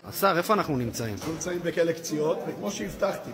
השר, איפה אנחנו נמצאים? אנחנו נמצאים בכלא קציעות, וכמו שהבטחתי,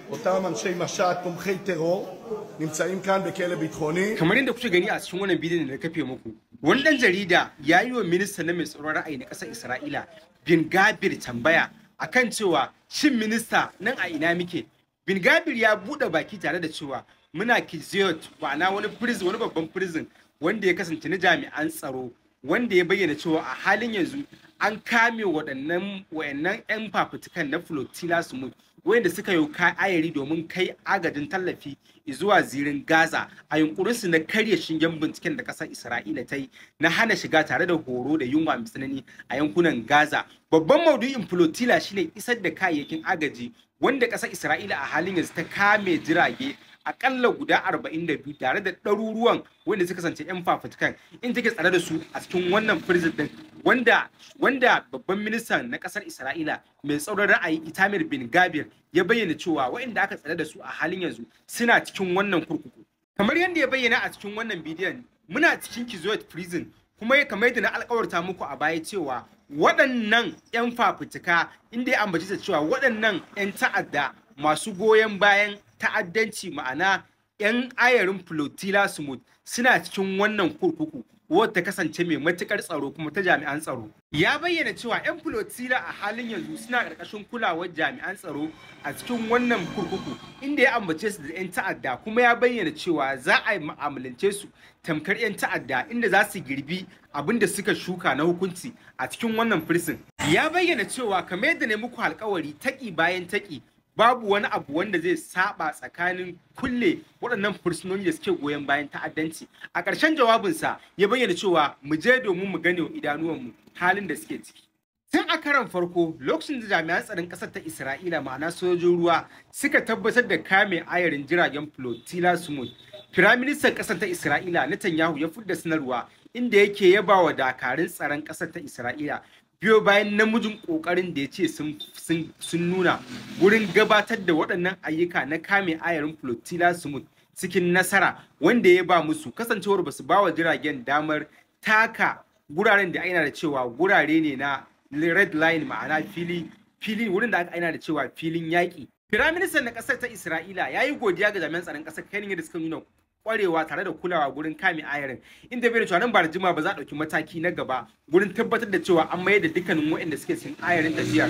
אותם אנשי משט תומכי טרור נמצאים כאן בכלא ביטחוני. Kamar yadda kuke gani a cikin wannan bidiyon da na kafe muku, wani dan jarida ya yi wa minista na mai tsaron ra'ayi na ƙasar Isra'ila Bin Gabir tambaya akan cewa shin minista, nan a ina muke? Bin Gabir ya buɗe baki tare da cewa muna Kiziyot, ma'ana wani prison, wani babban prison wanda ya kasance na jami'an tsaro, wanda ya bayyana cewa a halin yanzu an kame waɗannan wayannan 'yan fafutukan na Flotilla Sumud wayanda suka yi ayari domin kai agajin tallafi zuwa zirin Gaza a yunkurinsu na karya shingen binciken da ƙasar Isra'ila ta yi na hana shiga tare da horo da yunwa mai tsanani a yankunan Gaza. Babban maudu'in flotilla shine isar da kayayyakin agaji wanda ƙasar Isra'ila a halin yanzu ta kame jirage akalla guda 42 tare da ɗaruruwan wanda suka kasance 'yan fafutukan in take tsare da su a cikin wannan prison din, wanda babban ministan na ƙasar Isra'ila mai tsauran ra'ayi Itamar Bin Gabir ya bayyana cewa waɗanda aka tsare da su a halin yanzu suna cikin wannan kurkuku. Kamar yadda ya bayyana a cikin wannan bidiyon, muna cikin Kizoet prison, kuma ya kamar yadda na alkawarta muku a baya cewa waɗannan 'yan fafutuka, inda ya ambaci da cewa waɗannan 'yan ta'adda masu goyon bayan ta'addanci, ma'ana 'yan ayarin Flotilla Smooth, suna cikin wannan kurkuku wadda kasance mai matukar tsaro kuma ta jami'an tsaro. Ya bayyana cewa 'yan flotilla a halin yanzu suna ƙarƙashin kulawar jami'an tsaro a cikin wannan kurkuku, inda ya ambace su da 'yan ta'adda, kuma ya bayyana cewa za a mu'amalance su tamkar 'yan ta'adda, inda za su girbi abin da suka shuka na hukunci a cikin wannan prison. Ya bayyana cewa kamar yadda ne muku alkawari taki bayan taki, babu wani abu wanda zai saba tsakanin kulle waɗannan fursunoni da suke goyon bayan ta'addanci. A ƙarshen jawabinsa ya bayyana cewa mu je domin mu gane wa idanuwanmu halin da suke ciki. Tun a karon farko, lokacin da jami'an tsaron ƙasar ta Isra'ila, ma'ana sojojin ruwa, suka tabbatar da kame ayarin jiragen Flotilla Smooth, Firaministan ƙasar ta Isra'ila Netanyahu ya fidda sanarwa inda yake yaba wa dakarun tsaron ƙasar ta Isra'ila biyo bayan namijin kokarin da ya ce sun nuna wurin gabatar da waɗannan ayyuka na kame ayarin Flotilla Smooth cikin nasara, wanda ya ba musu kasancewar ba su ba wa jiragen damar taka guraren da aina da cewa gurare ne na red line, ma'ana fili fili wurin da aka aina da cewa filin yaƙi. Firaministan na ƙasar ta Isra'ila ya yi godiya ga jami'an tsaron ƙasar kan yadda suka nuna kwarewa tare da kulawa gurin kame ayarin, inda bai da cewa nan ba da jima ba za a ɗauki mataki na gaba gurin tabbatar da cewa an mayar da dukkanin waɗanda suke cikin ayarin tafiyar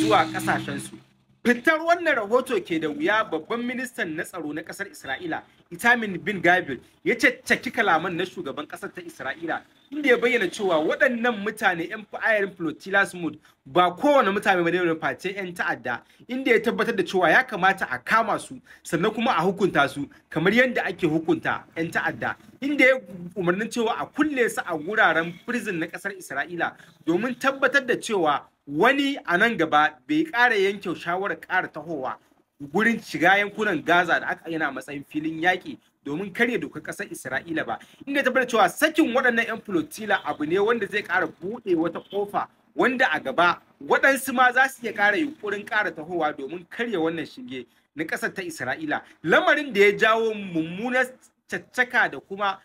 zuwa ƙasashensu. Fitar wannan rahoto ke da wuya, babban ministan na tsaro na ƙasar Isra'ila Itamar Bin Gabir ya caccaki kalaman na shugaban ƙasar ta Isra'ila, inda ya bayyana cewa waɗannan mutane 'yan ayarin Flotilla Smooth ba kowane mutane ba ne face 'yan ta'adda, inda ya tabbatar da cewa ya kamata a kama su sannan kuma a hukunta su kamar yadda ake hukunta 'yan ta'adda, inda ya umarnin cewa a kulle su a wuraren prison na ƙasar Isra'ila domin tabbatar da cewa wani a nan gaba bai ƙara yanke shawarar ƙara tahowa gurin shiga yankunan Gaza da aka ayyana a matsayin filin yaƙi domin karya dokar ƙasar Isra'ila ba, inda tabbatar cewa sakin waɗannan 'yan flotilla abu ne wanda zai ƙara buɗe wata ƙofa wanda a gaba waɗansu ma za su iya ƙara yunƙurin ƙara tahowa domin karya wannan shinge na ƙasar ta Isra'ila. Lamarin da ya jawo mummunar caccaka da kuma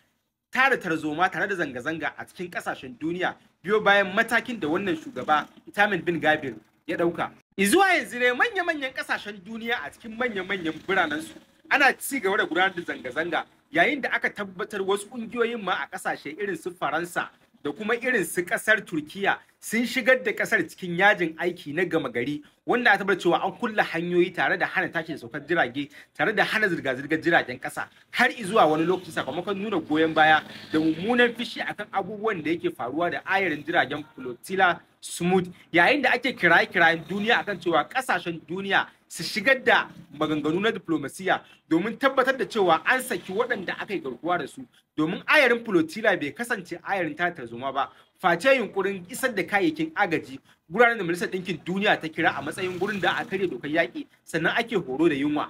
tara tarzoma tare da zanga-zanga a cikin ƙasashen duniya biyo bayan matakin da wannan shugaba Itamar Bin Gabir ya ɗauka. Izuwa yanzu ne manya-manyan ƙasashen duniya a cikin manya-manyan biranensu ana ci gaba da gudanar da zanga-zanga, yayin da aka tabbatar wasu ƙungiyoyin ma a ƙasashe irin su Faransa da kuma irin su ƙasar Turkiya sun shigar da ƙasar cikin yajin aiki na gama gari, wanda aka tabbatar cewa an kulle hanyoyi tare da hana tashin saukar jirage tare da hana zirga-zirgar jiragen ƙasa har zuwa wani lokaci, sakamakon nuna goyon baya da mummunan fishi akan abubuwan da yake faruwa da ayarin jiragen Flotilla Smooth, yayin da ake kiraye-kirayen duniya akan cewa ƙasashen duniya su shigar da maganganu na diplomasiya domin tabbatar da cewa an saki waɗanda aka yi garkuwa da su, domin ayarin flotilla bai kasance ayarin ta tarzoma ba face yunkurin isar da kayayyakin agaji guraren da Majalisar Ɗinkin Duniya ta kira a matsayin gurin da a karya dokar yaƙi sannan ake horo da yunwa.